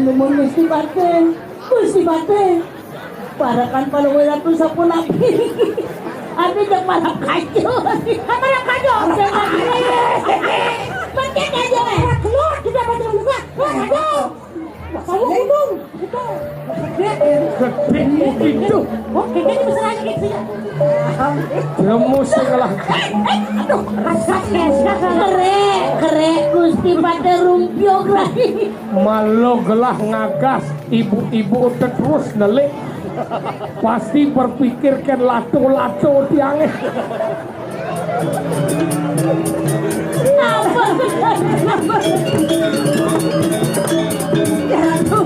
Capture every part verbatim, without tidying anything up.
Nuwun Gusti Patih. Gusti Patih. Parakan palungguh ratu sapunapi. Ati cek marap kajo. Marap kajo. Pakai kajo. Keluar kita baca buka. Keluar kajo. Saya bingung. Gedhe begitu. Oh, gedhe ini besar aja gitu ya. Lemu sing lah. Aduh, rasa kerek, kerek Gusti Patih rumpyuk lagi. Malah gelah ngagas ibu-ibu terus nelik. Pasti berpikir kan lato-lato tiangnya. Apa? Apa? Jatuh.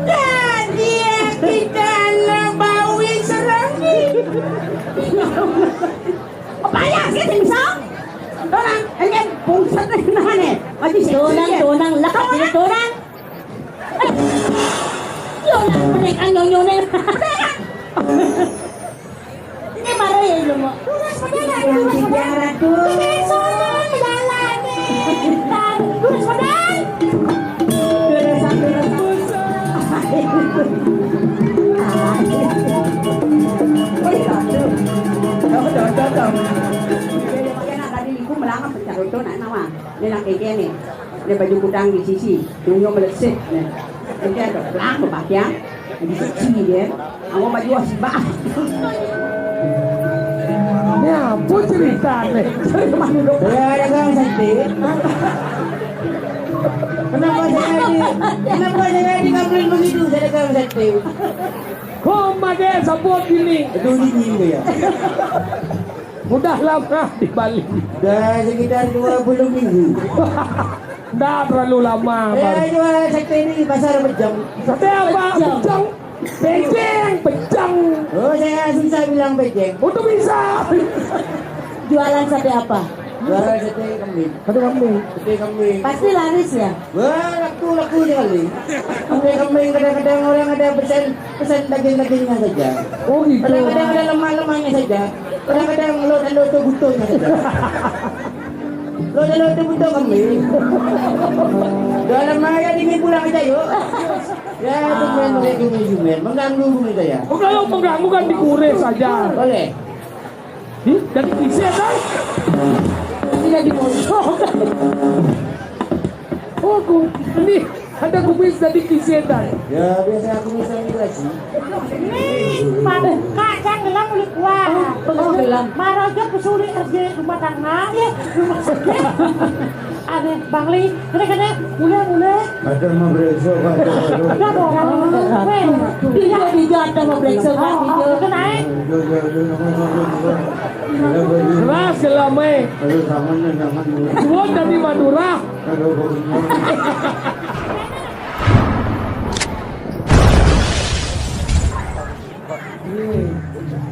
Kaji kita anak bawi serangi. Payah sih, Ding Song. Orang, ini buset nih, nah, nih. Maju sih. Tunang, tunang, lekat sini, tunang. Yo, nak menek anyonyone. Ini marah ya, Jomo. Yang tiga ratus. Ini soalnya jalan nih. Terus, modal. Terus, terus. Oh, iya, tuh. Tuh, tuh, tuh, tuh. Jadi, makanya tadi iku melangkah pecah itu, nak, nama? Ini nak keke nih. Ini baju kudang di sisi, dunia meleset nih. Ini ada pelang bapak ya. Di sisi dia. Aku baju asbak. Ini apa ceritanya? Saya ada gang sate. Kenapa saya di, kenapa saya di kampung begitu? Saya ada gang sate. Kok pakai sabuk ini? Itu dingin dia. Udah lama di Bali. Udah sekitar dua puluh minggu. Nggak terlalu lama, Bang. Saya jual sate di Pasar Pejang. Sate apa? Pejang. Pejang. Pejang. Oh, saya susah bilang pejang. Oh, tuh bisa. Jualan sate apa? Jualan sate kambing. Sate kambing. Sate kambing. Pasti laris ya? Wah, laku, laku sekali. Sate kambing kadang-kadang orang ada pesan, pesan daging-dagingnya saja. Oh, gitu. Kadang-kadang ada lemak-lemaknya saja. Kadang-kadang lo dan lo tuh butuhnya saja. Lo dan lo tuh butuh kambing. Dalam aja dingin pulang aja yuk. Ya, itu main pakai gumi-gumi. Mengganggu gumi saya. Oh, kalau mengganggu kan dikures saja. Boleh. Ih, jadi kisetan. Tidak dibocor. Oh, ku, ini ada kumis jadi kisetan. Ya, biasa aku bisa juga sih. Nih, Pak, Kak, jangan gelam mulut gua. Oh, oh, gelam. Maraja pesulit kerja rumah tangga, ya, rumah sakit. Aneh, Bang Li, kene-kene, mulai, mulai. Ada mau beresok, ada mau beresok. Ada mau beresok. Weh, dia, dia ada mau beresok, Pak, dia. Kena, eh. Keras gelam, eh. Aduh, jangan, jangan. Suwon dari Madura. Aduh, pokoknya.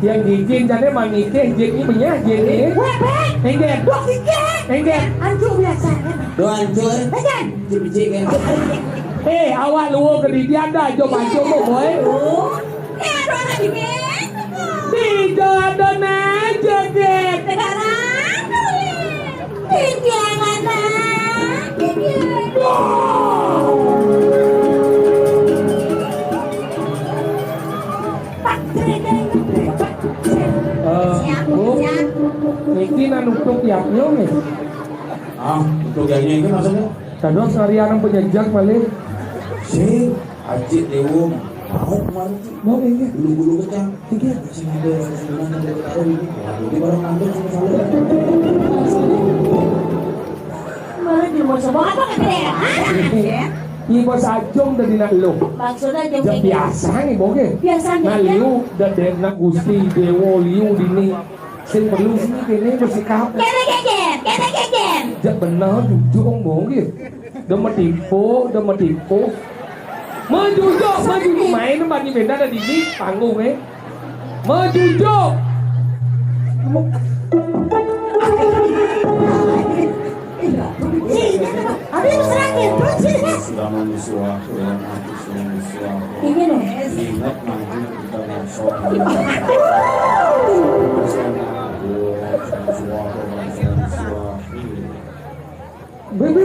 Yang jijin jane manike, jin iki menyah, jin iki. Weh, Bang. Enggen. Wah, iki. Enggen. Anjuk biasa. Do hancur. Enggen. Jin-jin kan. Eh, awak luwung ke didi ada, jom hancur kok, boy. Oh. Eh, aduh, anak ini. Tidak ada naik joget. Tidak ada. Tidak ada. Tidak ada. Eh, Bu, niki nang nutup yaknya nih. Ah, nutup yaknya itu maksudnya? Tadi hari anak penjajak balik. Si Acik Dewo mau kemarin tuh. Mau ini. Bulu-bulu kecang. Iya. Sing ada sebenarnya ada tahu ini. Waduh, dia baru ngambil sama saya. Malah di rumah semua apa kata ya? Hah? Iya, bos ajong dari nak lo. Maksudnya jong. Ya, kayak biasa nih, boge. Biasa nih, nah, ya. Liu, dan de-, nak Gusti, Dewo, Liu, dini. Sing perlu sini kene bersikap. Kene kejen, kene kejen. Jak benar jujur, boge. Udah metipu, udah metipu. Menjujur, menjujur. Main tempat di benda ada dini, panggung, eh. Menjujur. Iya. Iya, iya. Habis terakhir, terus sini, Mas. Sudah manusia, sudah mati, sudah manusia. Ini loh. Ingat maju kita masuk. Sudah manusia, sudah manusia. Bebe,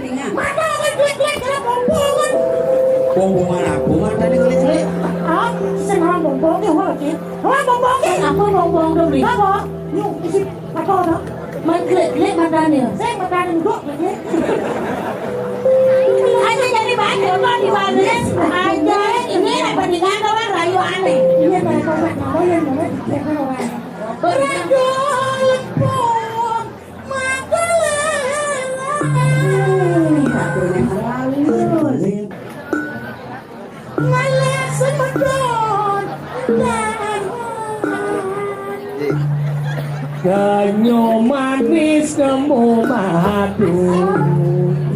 Mata kan duit-duit kena pompong kan. Pompong mana? Pompong ada nih kali-kali. Ah, sing orang pompong ki, wah ki. Wah pompong ki. Apa pompong dong nih? Apa? Yuk, isi apa to? Mengklik-klik matane. Sing matane nduk, klik. Aja jadi bahan apa di balik. Aja ini lah bandingan orang rayu aneh. Iya, kayak kau nak mau yang mana dicek orang. Rayu lempung, mata lela. Ini aturnya halus. Malah semedon. Ganyo manis nemu madu.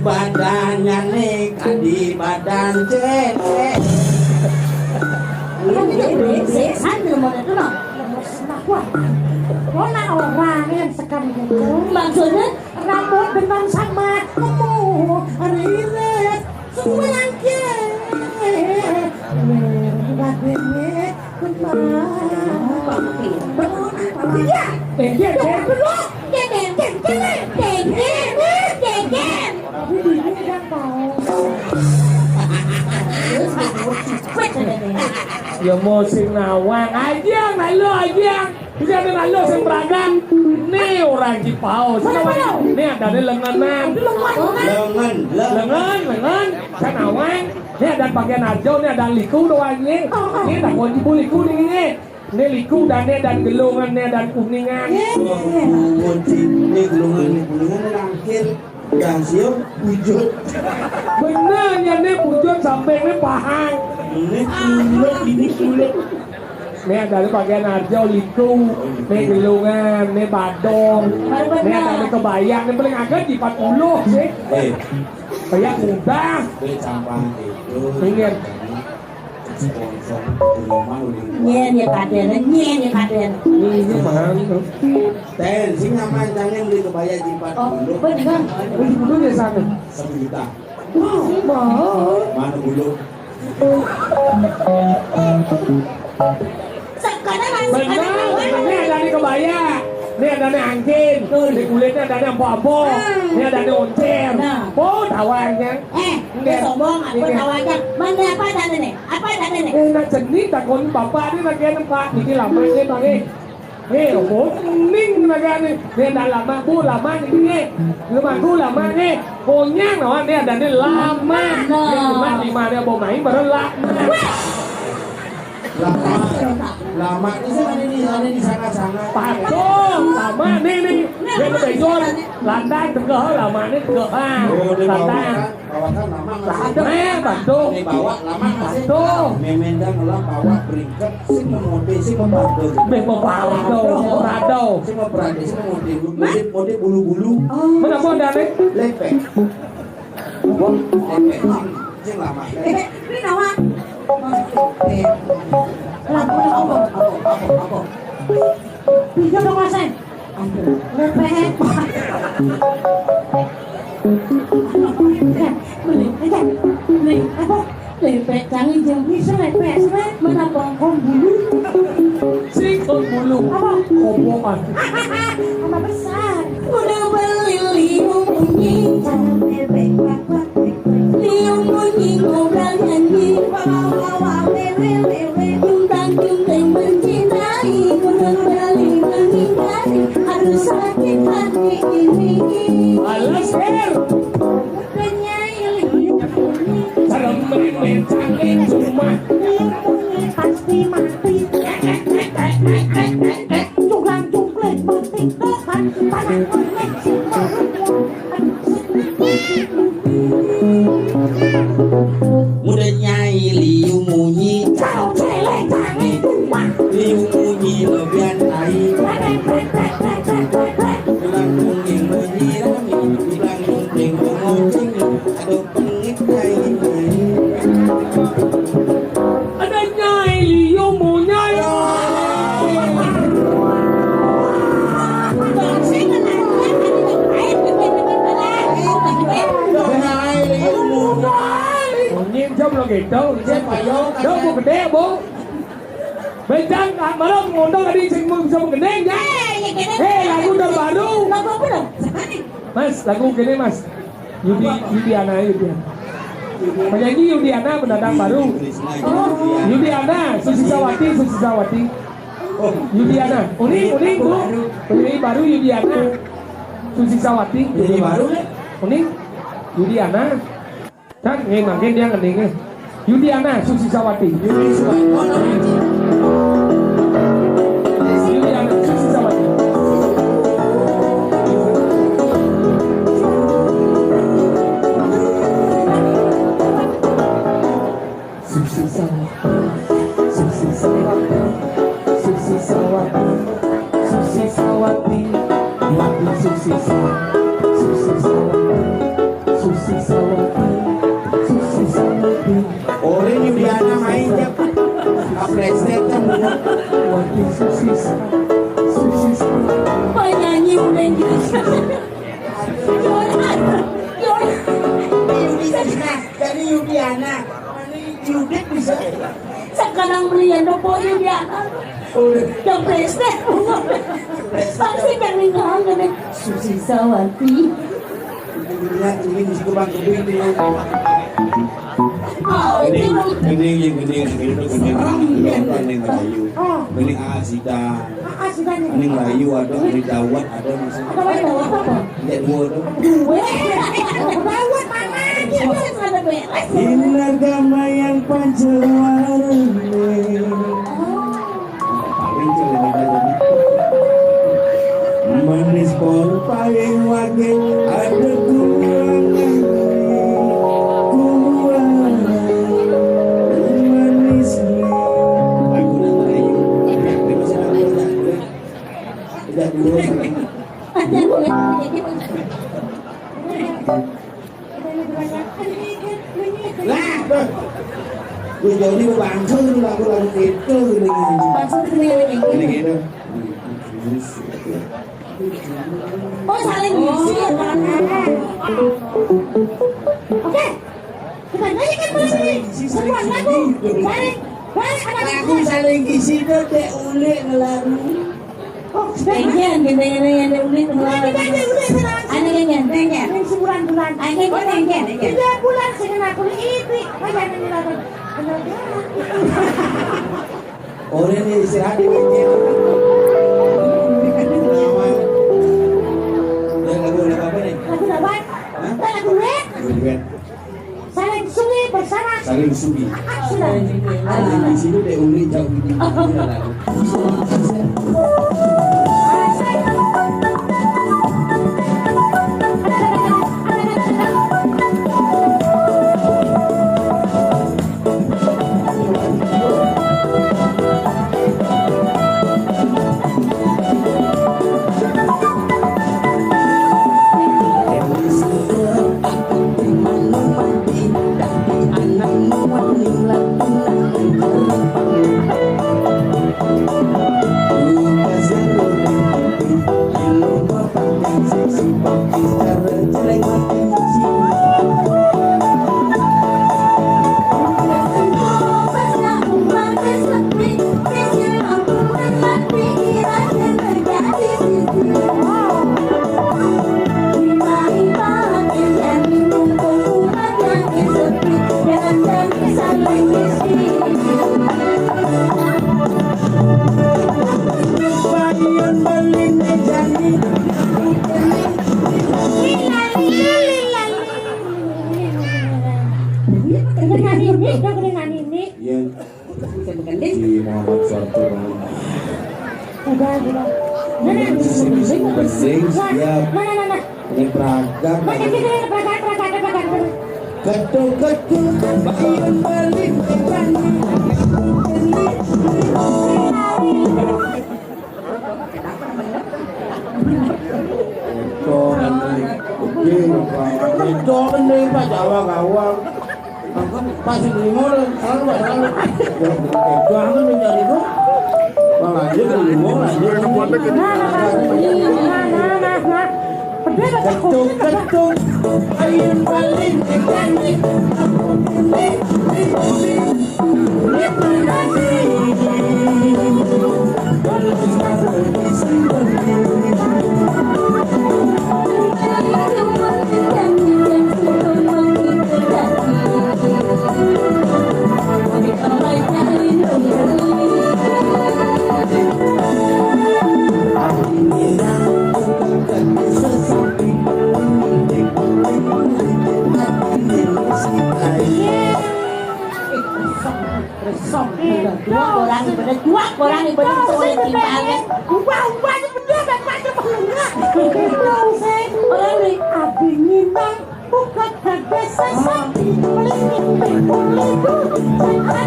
Badannya nih kadi badan cewek. Kan dia berisik, sambil mau itu loh. Wah, kona orang yang sekali itu. Maksudnya? Rambut dengan sama nemu rilis. Semua yang kira. Badannya kembang. Iya. Eh, dia, dia. Belum. Geger, geger, geger, geger. Tapi bingung kan, Pak. Ya mau sing nawang aja, malu aja. Bisa ada malu sing beragam. Nih orang Cipau. Sing nawang. Nih ada nih lengenan. Lengan, lengan. Lengan, lengan. Sing nawang. Nih ada pakaian aja, nih ada liku doangnya. Nih ada kunci liku nih. Nih liku dan nih dan gelungan, nih dan kuningan. Iya, iya, iya. Kunci, nih gelungan, nih gelungan, nih langkir. Dah siap, wujud. Bener ya, nih wujud sampai nih pahang. Ini kulit, ini kulit. Nih ada nih pakaian aja, liku, nih gelungan, nih badong, nih ada nih kebayang, nih paling agak di empat puluh sih. Eh, kayak mudah. Gue campang itu. Iya. Sponsor, rumah udah. Nyen ya kaden, nyen ya kaden. Ini mahal itu. Ten, sing nyaman jangan beli kebaya jilbab. Oh, dulu. Apa juga? Beli dulu deh sana. Satu juta. Wow, mahal. Mana dulu? Sekarang masih. Benar, ini ada nih kebaya. Ini ada nih angkin. Betul. Di kulitnya ada nih ambo-ambo. Hmm. Ini ada nih oncer. Nah. Oh, tawarnya. Eh, dia sombong, aku tawarnya. Mana apa ada nih? Apa ada nih? Eh, nak jenih takon bapak ni lagi ada empat. Ini lama ni, Bang, eh. Eh, oh, kuning lagi ni. Ni dah lama, bu, lama ni, eh. Lama, bu, lama ni. Konyang, no, ni ada ni lama. Ni lima, lima dia bawa main, baru lama. Lama. Lama ni saya ada ni, ada ni sangat-sangat. Patuh, lama ni, ni. Dia tu bejol. Lantai tegak, lama ni tegak. Ha, oh, dia lantai. Bawa kan? Bawa kan lama masih. Ada, eh, bantu. Ini bawa lama masih. Bantu. Memendang lah bawa beringkat, sing memode, sing membantu. Beh, membantu, membantu. Sing memperhati, sing memode, mode, mode bulu-bulu. Oh. Mana pun ada, eh? Lepek. Apa? Lepek, sing, sing lama. Eh, ini nama? Eh, lampu apa? Apa, apa, apa? Pinjam dong, Mas, eh. Aduh, lepek. Beli aja. Beli apa? Lepek canggih jam bisa lepek, lepek. Mana bangkong bulu? Singkong bulu. Apa? Kopokan. Apa besar? Udah beli liu bunyi, cara bebek kuak kuak. Liu bunyi ngobrol nyanyi. Wah, wah, wah, wah, weh, weh, weh, weh. Tentang cinta yang mencintai, udah beli menghindari. Aduh, sakit hati ini. Alas, Her. Penyair. Serem, memet, canggih, cuma. Pasti mati. Cungkang cungkling mati. Tuhan, panas, memet, cuma. Muda nyai liu munyi. Cau, celeng, canggih, cuma. Liu munyi, lebihan tai. Tulang kuning menyirami, tulang kuning mengoncing, aduh pengit tai. Ada nyai liu munyai. Nyai liu munyai. Monyet jam lo gitu. Siapa yo? Jam bu gede, Bu. Bencang, ah, malam ngundang tadi sing mau bisa menggendeng ya. Eh, ya, gini. Eh, lagu terbaru. Lagu apa dong? Siapa nih? Mas, lagu gini, Mas. Yudi, Yudiana, Yudiana. Penyanyi Yudiana, pendatang baru. Oh. Yudiana, Susi Sawati, Susi Sawati. Oh, Yudiana. Uning, uning, Bu. Penyanyi baru Yudiana. Susi Sawati. Penyanyi baru, ya? Uning. Yudiana. Kan, eh, makin dia ngening, eh. Yudiana Susi Sawati. Yudi Sumarno. Yudiana Susi Sawati. Susi Sawati, Susi Sawati, Susi Sawati, Susi Sawati, Susi Sawati, Susi Sawati, Susi Sawati. Orang Yudiana main tiap kapreset kan, bener. Wati Susi Sawati, Susi Sawati. Penyanyi udah gitu. Yoran, Yoran. Jadi Yudiana. Yudit bisa. Sekarang belian dopo Yudiana. Oh, iya. Yang preset. Pasti kan ninggal kan. Susi Sawati. Ini, ini di situ Bang Kebui itu. Oh, ini. Ini yang gede, ini tuh gede. Serem, ya. Ini Melayu. Oh. Ini Asida. Ah, Asida nih. Ini Melayu ada, ini Dawat ada, masih. Ada Dawat apa? Tidak dua tuh. Dua. Dawat mana? Ini ada beres. Ini agama yang panjang warna. Manis pol paling wage ada kuah, kuah manisnya. Aku udah tahu. Udah dulu. Lah, tuh. Gue jauh ini bangsa ini lagu-lagu itu gini. Bangsa itu gini. Gini gitu. Oh, saling ngisi ya, Bang. Oke. Kita nyanyikan bareng nih. Sebuah lagu. Bareng. Bareng anak. Lagu saling ngisi itu teh ulik ngelagu. Oh, sudah. Tengkian, kita ini ada unik. Bukan, kita ada unik, tenang. Ada tengkian, tengkian. Ini sebulan-bulan. Ada tengkian, tengkian. Tiga bulan saya kena kulit ipi. Apa yang ini lagu? Benar. Oh, ini istirahat ini. Ya, lagu apa nih? Lagu apa? Hah? Lagu duet. Lagu duet. Saling Sungi bersama. Saling Sungi. Ah, sudah. Ada di sini deh, Uli jauh ini. Iya. Bisa begending. Di Muhammad Suwarto. Udah, udah. Mana? Sisi, sisi, begending, siap. Mana, mana? Ini peragak. Mana, mana, mana, peragak, peragak, peragak, peragak. Ketuk, ketuk, bayun balik, balik. Jangan nih, Pak, Jawa gawang. Pas ini mau, selalu, selalu. Jangan mencari itu. Malah aja, lanjut, lanjut. Nah, nah, nah, nah, nah. Ketuk, ketuk, ayun balik, ikan. Resok. Dua orang bener, dua orang bener, soalnya timbangnya. Ubah, ubah, bener, bapak, bener. Orang nih, abdi ngimbang, buka kagak sesat. Melingin, melingin, melingin.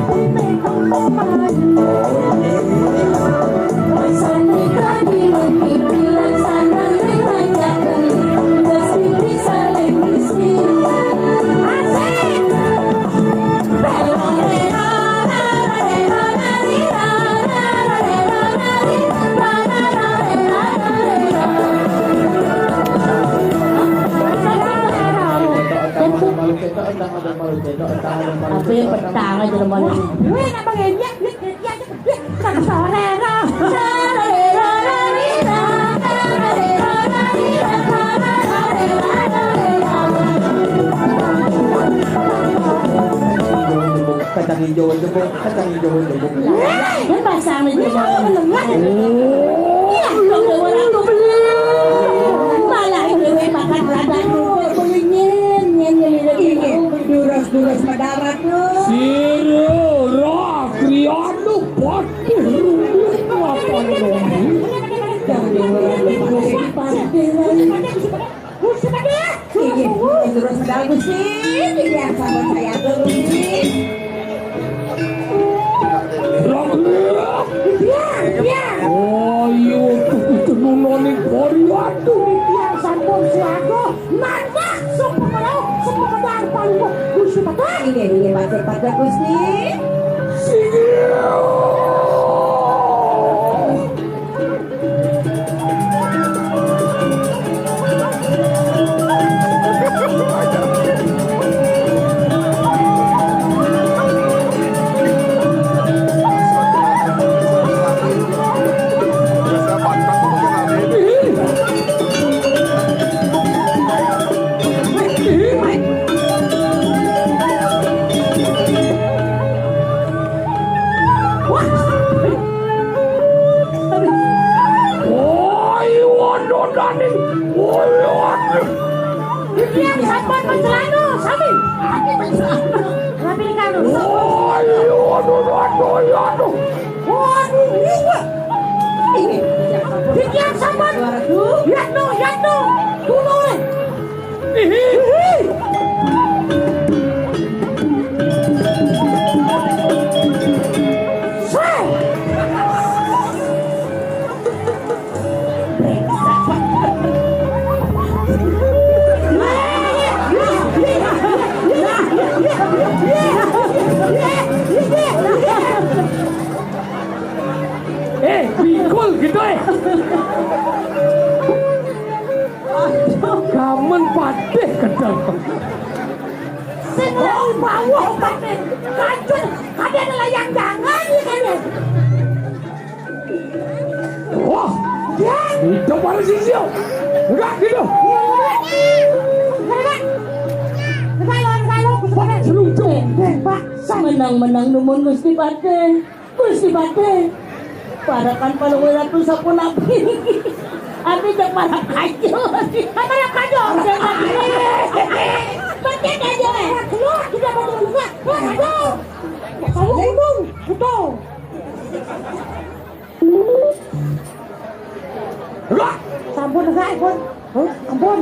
Tapi petang aja teman. Wih, nak bang Enyek, dia, dia, dia, dia, dia, dia, dia, dia, Kacang hijau jebok, kacang hijau jebok. Kan pasang aja. Iya, dong, orang tuh belum. Malah ini makan rada dulu. Nyen, nyen, nyen, nyen. Ini, duras-duras madarat lu. Sira, Rakriana, Patih Rumi, apa namanya? Jangan orang lupa, Patih Rumi. Gusti Patih. Inggih, terus medal Gusti. Inggih, sampun saya atur Gusti. Iya, iya. Oh, iya, tuh, tuh, nunoni pori, aduh. Iya, sampun siaga. Mantap, sumpah kalau, sumpah kalau, paling Gusti Patih. Inggih, inggih, Patih, Patih Gusti. Sing. Woi, waduh, Dani. Woi, waduh. Iki yang sampun mencelana, sami. Iki mencelana. Rapi karo. Woi, waduh, waduh, waduh. Waduh, iya. Iki yang sampun. Yatno, yatno. Tunole. Eh, pikul gitu, eh. Kamen patih kedel. Sing lawan bawah patih. Kacung, ada layang jangan ya kan ya. Wah, ya. Itu pada sisi. Enggak gitu. Enggak, enggak. Enggak, enggak, enggak, enggak. Pak, seru tuh. Eh, Pak, menang-menang numun Gusti Patih. Gusti Patih, parekan Palungguh Ratu sapunapi niki? Ati cek parak kajo. Parak kajo. Cek Patih. Pakai kajo. Keluar, kita mau keluar. Keluar, aduh. Sawo gunung, betul. Lah, sampun, sampun. Hah? Ampun.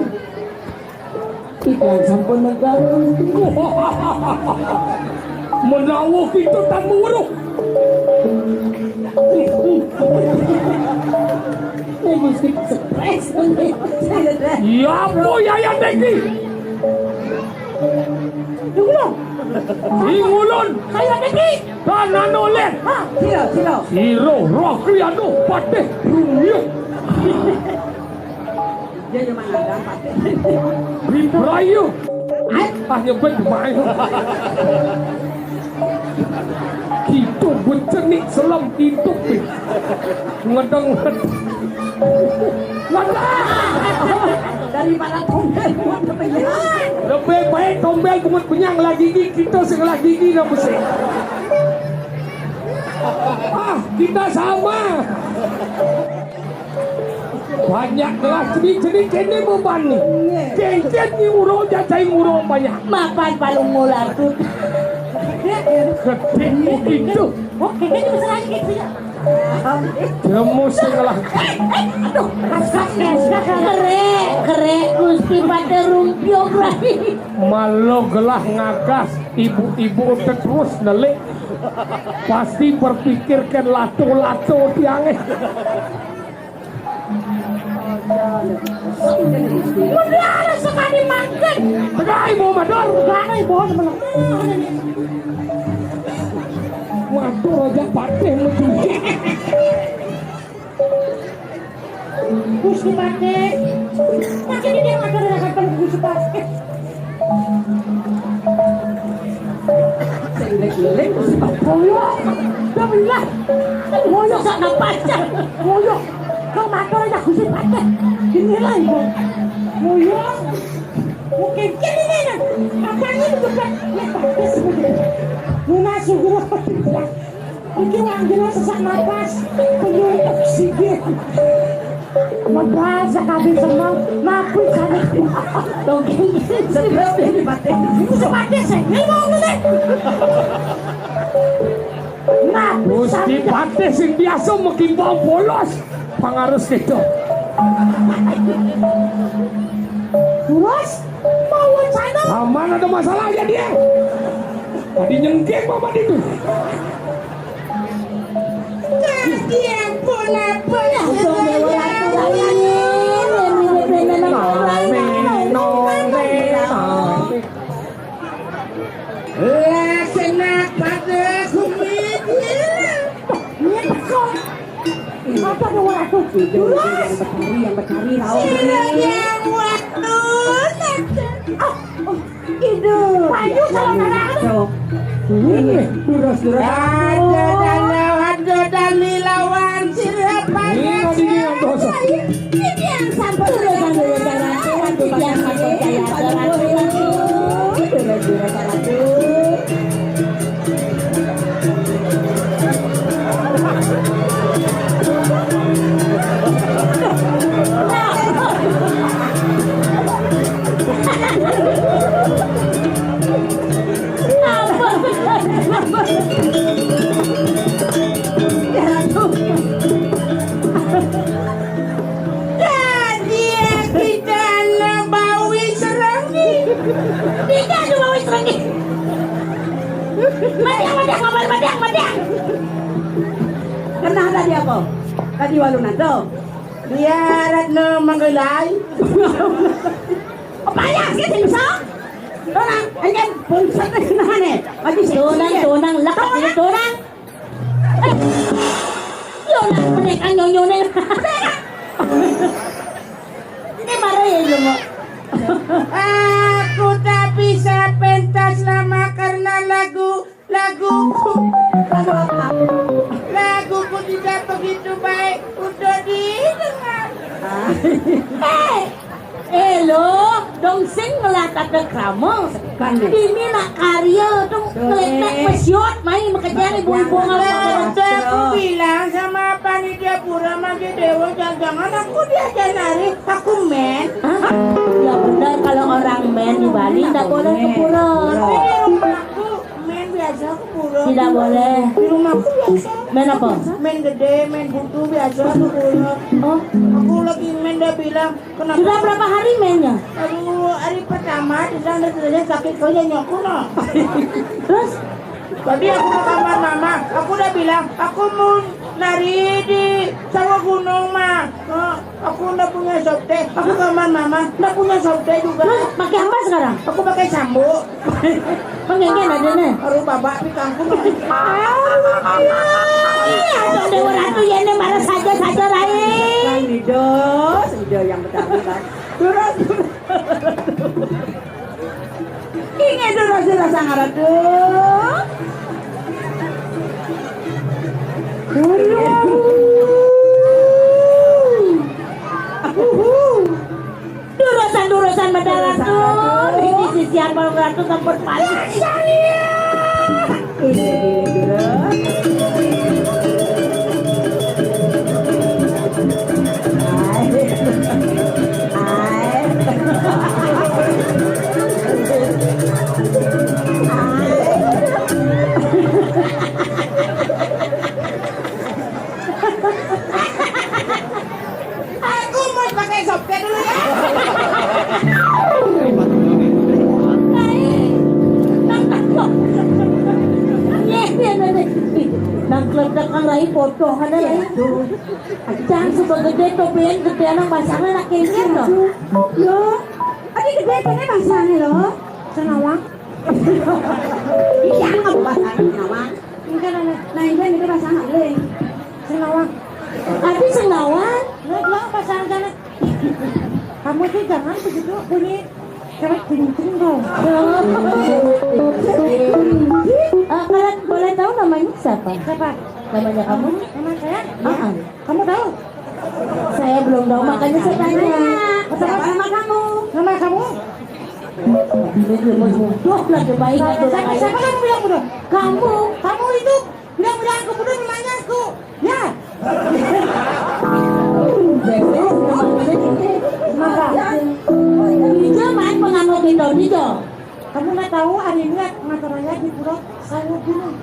Titiang sampun negak. Menawa kita tamu weruh. Ini mesti stres. Ya apa ya, ya, Deki? Dulung. Ing ulun. Saya Deki. Tanah nolen. Ha, sira, sira. Sira Rakriana Patih Rumiyung. Dia cuma ada Patih. Bibraya. Ai, ah, nyebut main. Kita becenik selam itu, Pik. Ngedeng. Wadah. Daripada tombel, lebih baik tombel bungut benyang lagi gigi, kita sing lagi gigi nang besi. Ah, kita sama. Banyak lah jenis-jenis kene beban ni. Kengken ni urung jajai urung banyak. Mapan paling mular tu. Dek, Gedhe itu. Wah, gedhe iki mesrane iki ya. Jemu sing lah. Aduh, kasar, kasar. Kerek, kerek, Gusti Patih Rumpio, Bray. Malo gelah ngagas, ibu-ibu terus nelik. Pasti berpikirkan lato-lato tiange. Udah ada sekali mangkeng. Tegak ibu mador. Tegak ibu teman. Mador aja patih metu. Gusti Patih. Patih ini yang ada dalam Gusti Patih. Sing lek-lek, Gusti Patih. Boyo. Bismillah. Boyo sak napas. Boyo. Kau matur ya Gusti Patih. Inilah ibu. Boyo. Mungkin kene nih. Apa ini bukan? Ya, bagus. Lunas syukur. Iki wong jelas sesak napas, penuh oksigen. Modal sekali seneng, napi sana. Dongeng. Sebab ini batin. Itu sebagai sengil mau ngene. Napi Gusti sana. Patih sing biasa menghimbau bolos. Pangarus gitu. Terus, mau wacana? Aman, ada masalah ya dia. Tadi nyengkek Paman itu. Kaki ampun, apa ya? Lah, kena pada kumitnya. Iya, betul. Apa nih, waduh? Itu yang bertari, yang bertari, Raul. Sira yang waktu. Ah, oh, itu. Payu salah. Ini, terus, terus. Ada dan lawan, ada dan lawan, sira payu. Ini, ini yang dosa. Ini yang sampai. Terus, terus, terus, terus. Ini yang sampai. Jadi kita bawi serangi. Kita ada bawi serangi. Madiang, madiang, madiang, madiang, madiang. Kenapa tadi apa? Tadi walu nanto. Dia Ratna Manggelai. Apa ya sih sing iso? Ora, anjen bungsut nang ngene. Lagi sing Donang, donang, lekas ini donang. Yo, nak mereka nyonyone. Ini marah ya, yo, Mbok. Aku tak bisa pentas lama karena lagu, laguku. Lagu apa? Laguku tidak begitu baik untuk didengar. Ah. Eh, eh, lo, dong sing ngelatake krama. Kan, deh. Ini nak karya dong. Dong, ngeletnek eh. Mesiot, main makanya ibu-ibu ngapa. Aku bilang sama panitia pura, Mas Dewo, jangan-jangan aku diajar nari, aku men. Hah? Ya benar, kalau orang men di Bali nggak boleh ke pura. Di rumahku men biasa ke pura. Tidak boleh. Di rumahku biasa. Men apa? Men gede, men butuh biasa ke pura. Oh. Aku lagi men, dia bilang, kenapa? Sudah berapa hari mennya? Aduh, hari pertama, dia bilang, dia sakit kau nyokok, no. Terus? Tadi aku ke kamar mama, aku udah bilang, aku mau nari di Sawah Gunung, Ma. Oh, aku ndak punya sopte, aku ke kamar mama, ndak punya sopte juga. Terus pakai apa sekarang? Aku pakai sambo. Pengen ada nih. Aduh, babak di kampung. Aduh, Dewa Ratu ya ini marah saja saja lain. Kan Ido, Ido yang bertanggung kan. Turun, turun. Inggih, durus-durus sangar, aduh. Aduh. Uhu. Durusan-durusan mendarat tuh. Ini sisian malam ratu tempur panas. Ini, ini, durus. Aku mau pakai sopnya dulu ya. Nang kledakan rai potongan rai. Jangan sebegede topian gede anak pasangnya nak kengkir loh. Loh, adi gede kene pasangnya loh. Senawang. Iya, kamu pasangnya senawang. Enggak, nah, nah, ini itu pasang apa? Sing nawang. Ati sing nawang. Nah, dua pasang sana. Kamu tuh jangan begitu bunyi cewek kenceng dong. Eh, kalau boleh tahu namanya siapa? Siapa? Namanya kamu? Nama saya? Ah, kamu tahu? Saya belum tahu, makanya saya tanya. Siapa nama kamu? Nama kamu? Ini dia mau bodoh lagi, baik aja. Siapa, siapa kamu bilang bodoh? Kamu. Kamu itu bilang-bilang aku bodoh, namanya aku. Ya. Maka. Itu main penganut itu, itu. Kamu nggak tahu hari ini Nataraya di Pura Sawo Gunung.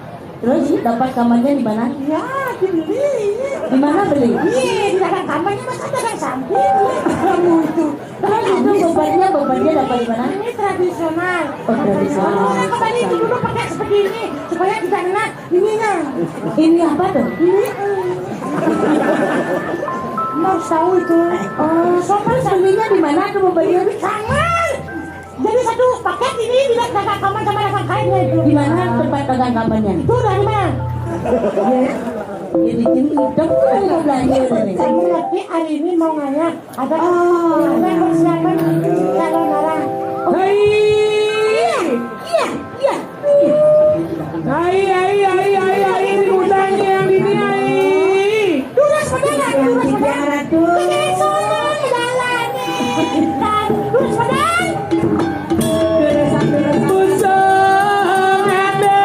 Terus dapat kamarnya di mana? Ya, dibeli. Di mana beli? Iya, di dagang kamarnya, masa dagang samping? Kamu itu. Terus itu bebannya, bebannya dapat di mana? Ini tradisional. Oh, tradisional. Orang kembali itu dulu pakai seperti ini supaya tidak kena ininya. Ini apa tuh? Ini. Mau tahu itu? Oh, sopan belinya di mana tuh bebannya? Di kamar. Jadi satu paket ini tidak dagang kamar sama dagang kainnya itu. Di mana tempat dagang kamarnya? Itu dari mana? Ya. Jadi gini, udah mulai mau belanja udah nih. Kamu ngerti hari ini mau ngaya? Ada, ada persiapan calon orang. Hai. Iya, iya, iya. Hai, hai, hai, hai, hai, ini utangnya yang ini, hai. Durus beneran, durus beneran. Pakai solo jalan nih. Dan durus beneran. Durus, durus. Usung ada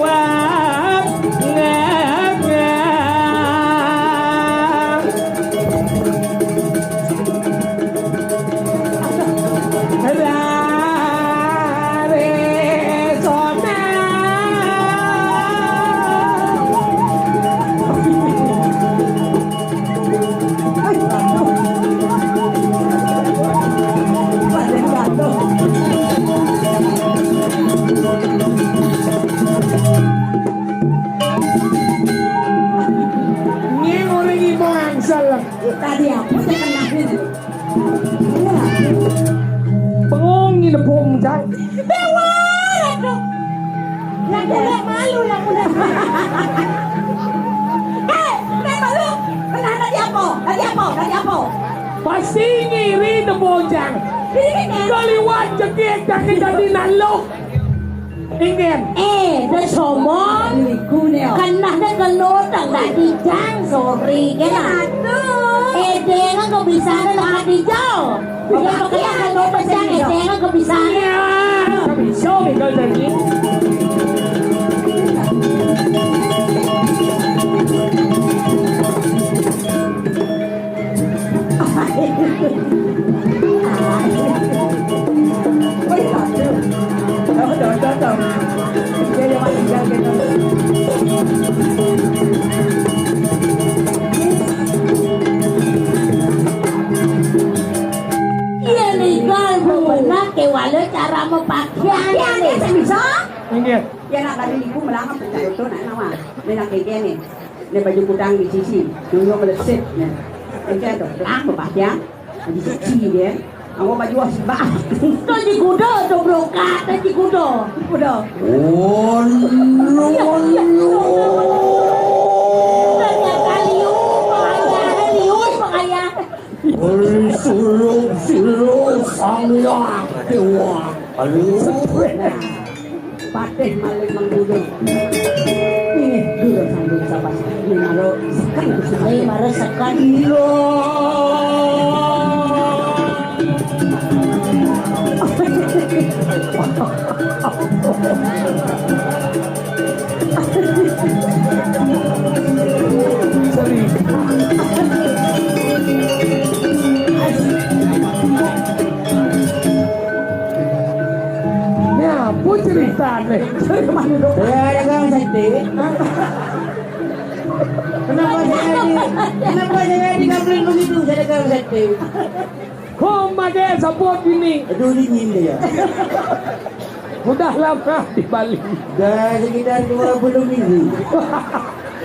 wang nganga. Nyeng orang ibu angsal. Tadi apa saya kenalin? Bengong ini bom, Jang. Dewa, aduh. Yang muda malu, yang muda. Eh, kenapa lu? Kenapa tadi apa? Tadi apa? Tadi apa? Pasti ngiri, Bojang. Ini kan kaliwat jegek, jangan jadi naluk. Ingen. Eh, de sombong. Kenah de keno tak dijang, sorry, kena. Eh, dengan kau bisa ada lah dijau. Dia pakai keno pecah, eh, dengan kau bisa. Iya, bisa, bisa jadi. Iya, legal, Bu. Benar, kewala cara mau pakaian. Pakaian, ya, saya bisa. Inggih. Ya, nak tadi ibu melangkap pecah itu, nak nama. Ini nak keke nih. Ini baju kudang di sisi, dulu meleset nih. Ini ada belang, Pak, ya. Di sisi dia. Aku baju asbak. Itu di kuda, itu brokat, itu di kuda. Kuda. Oh, no, no. Ternyata liu, pengayah, liu, pengayah. Oi, suruh, suruh, sang yang dewa. Aduh. Patih maling mengguling. Ini dulu sambil sabar. Ini maro sekan. Ini maro sekan. Iya. Seri. Ini apa ceritanya? Kenapa saya di, kenapa saya dikabulin begitu? Saya dagang sate. Kok pakai sabut gini? Aduh, dingin dia. Udah lama di Bali. Udah sekitar dua puluh minggu.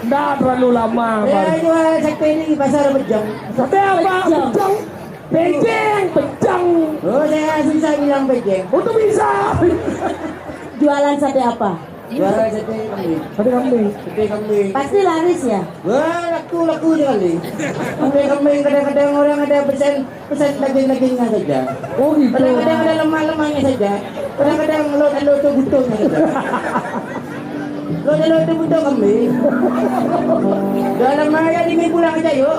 Nggak terlalu lama, Bang. Saya jual sate ini di pasar Pejang. Sate apa? Pejang. Pejang. Pejang. Oh, saya susah bilang pejang. Untuk bisa. Jualan sate apa? Jualan sate kambing. Sate kambing. Sate kambing. Pasti laris ya? Wah, laku, laku sekali. Sate kambing kadang-kadang orang ada pesan, pesan daging-dagingnya saja. Oh, gitu. Kadang-kadang ada lemak-lemaknya saja. Kadang-kadang lo, lo tu butuhnya saja. Lo, lo tu butuh kambing. Dalam maya dingin pulang aja yuk.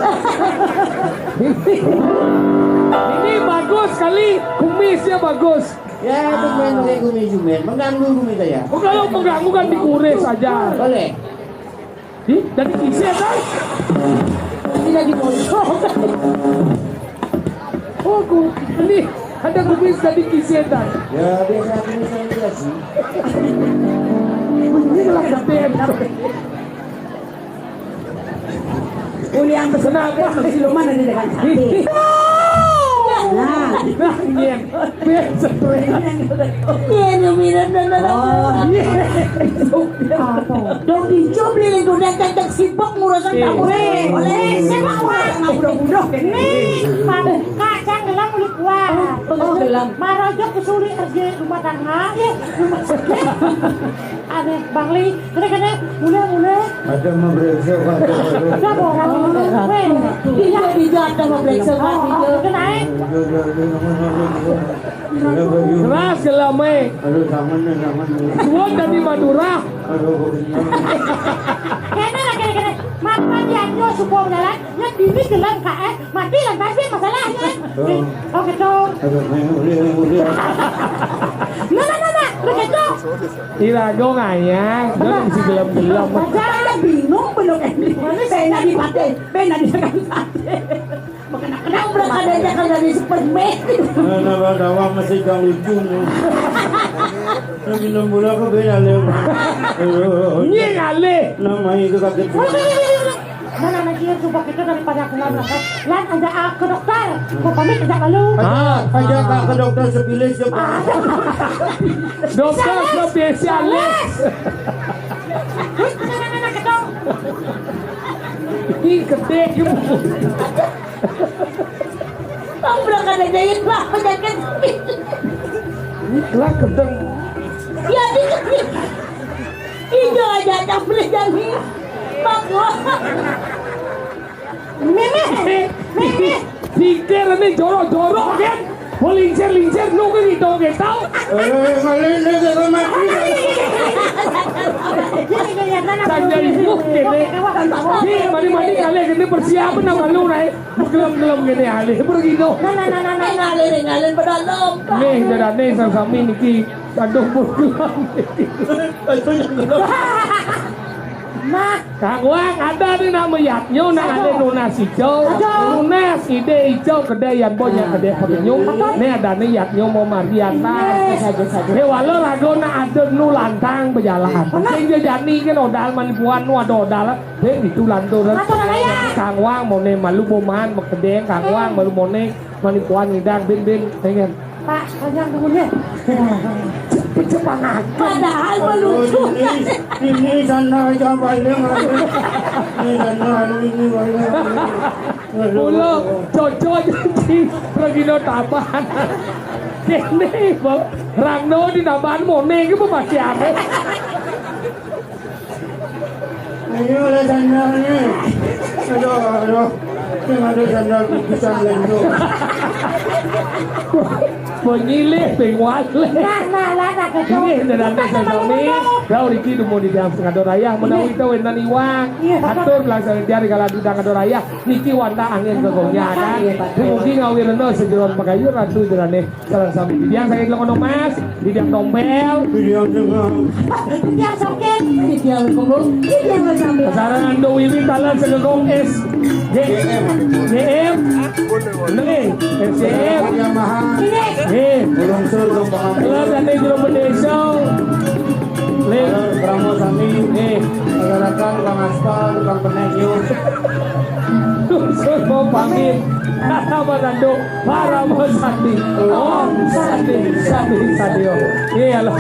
Ini bagus sekali, kumisnya bagus. Ya, itu main pakai kumis, main. Mengganggu kumis saya. Oh, kalau mengganggu kan dikuris saja. Boleh. Ih, dari kisah kan? Ini lagi montok. Oh, ku, ini ada kumis dari kisah kan? Ya, biasa kumis saya juga sih. Ini lah kata. Uli yang pesen apa? Siluman ada dengan sate. Nah. Nah, iya. Biasa, Bre. Iya, iya, iya, iya, iya. Oh. Iya. Apa? Dong dicob lilin udah cacak sibuk ngurusan tamu. Iya. Boleh. Saya mau ngurusan budak-budak. Nih, Pak, Kak, saya gelam udah kuat. Oh, gelam. Marah aja kesulit kerja rumah tangga. Iya, rumah sakit. Aneh, Bang Li. Kena, kena. Mulai, mulai. Ada membrengsek, Pak. Ada orang. Weh, dia, dia ada membrengsek, Pak. Oh, dia. Kena, eh. Keras gelam, eh. Aduh, tangan, tangan. Suwon dari Madura. Aduh, kok kenyang. Kena lah, kena, kena. Makan dia, dia supo jalan. Yang bini gelam, Kak, eh. Mati lantas, Bang, masalahnya. Oh. Oke, dong. Aduh, ayo, boleh, ayo, boleh. Nah, nah, nah, nah. Oke, dong. Irago ngayang, dia mesti gelem-gelem. Jangan bingung belum ini. Mana saya nadi pakai, ben nadi tekan sate. Makanya kenapa belum ada aja kan dari Superman. Nah, nah, nah, nah, masih jauh lucu nih. Nah, minum bola ke ben alih. Nying alih. Nama itu kaget. Mana anak dia coba kita daripada aku lan, lan aja, ah, ke dokter. Mau pamit aja malu. Ah, aja, Kak, ke dokter sepilis ya, Pak. Dokter spesialis. Ini gede gitu. Bang, berangkat aja ya, Pak, penyakit. Ini kelak gedeng. Ya, di, hijau aja, ada beli dari Bang. Mimi, Mimi. Pikir ini jorok-jorok kan? Mau lincir-lincir, lu kan gitu, gitu. Eh, malah ini kita mati. Tanya ibu, gitu. Ini mari-mari kali ini persiapan nama lu, Rai. Gelem-gelem gini, alih. Pergi, tuh. Nah, nah, nah, nah, nah, ngalir, ngalir, pada lompat. Nih, jadi nih, sami niki. Aduh, pun gelem. Itu yang gelem. Nah, Kang Wang, ada nih nama yatnyo, nang ada nunas ijo. Nunas, ide ijo, kedai yang banyak, kedai pekenyum. Nih ada nih yatnyo mau marian, nah. Saja, saja. Nih, walau rago nak ada nu lantang berjalan. Sing jejani kan odal manipuan nu ada odal. Nih, itu lantur. Kang Wang, mau nih malu boman, bekedeng, Kang Wang, malu mau nih. Manipuan ngidang, bin, bin, pengen. Pak, panjang umurnya. Cepet-cepet aja. Padahal melucu. Ini, ini sana aja paling. Ini sana, ini paling. Mula, cocok jadi Regino Taban. Ini, Bang, Rangno di Taban, Mone, itu masih ada. Ayo lah sandalnya. Aduh, aduh. Yang ada sandal kukusan lendo. Menyilih, penguat leh. Nah, nah, lah, nah, gitu. Ini, dan nanti sami. Lau riki dumun di dalam setengah doraya. Menawi kita wénten iwak. Iya, Pak. Atur pelaksanaan diari kalau di tengah doraya. Niki wanda angin ke gongnya kan. Iya, Pak. Mungkin ngawirna sejeron pagayur ratu jerane. Sareng sami titiang saking Lengono Mas, titiang Tompel, titiang Sengkang, titiang Sokin, titiang Kembung, titiang Sambel. Sareng Ando Wiwi taler Segegong S G M, G M, Nenging, S G M, Yamaha, eh, Ulungsur Kembang, taler Gandeng Jero Bendesa, le, Kramo Sami, eh, Dusun mau pamit. Kata mananduk para sati. Om sati sati sati om. Iya lah.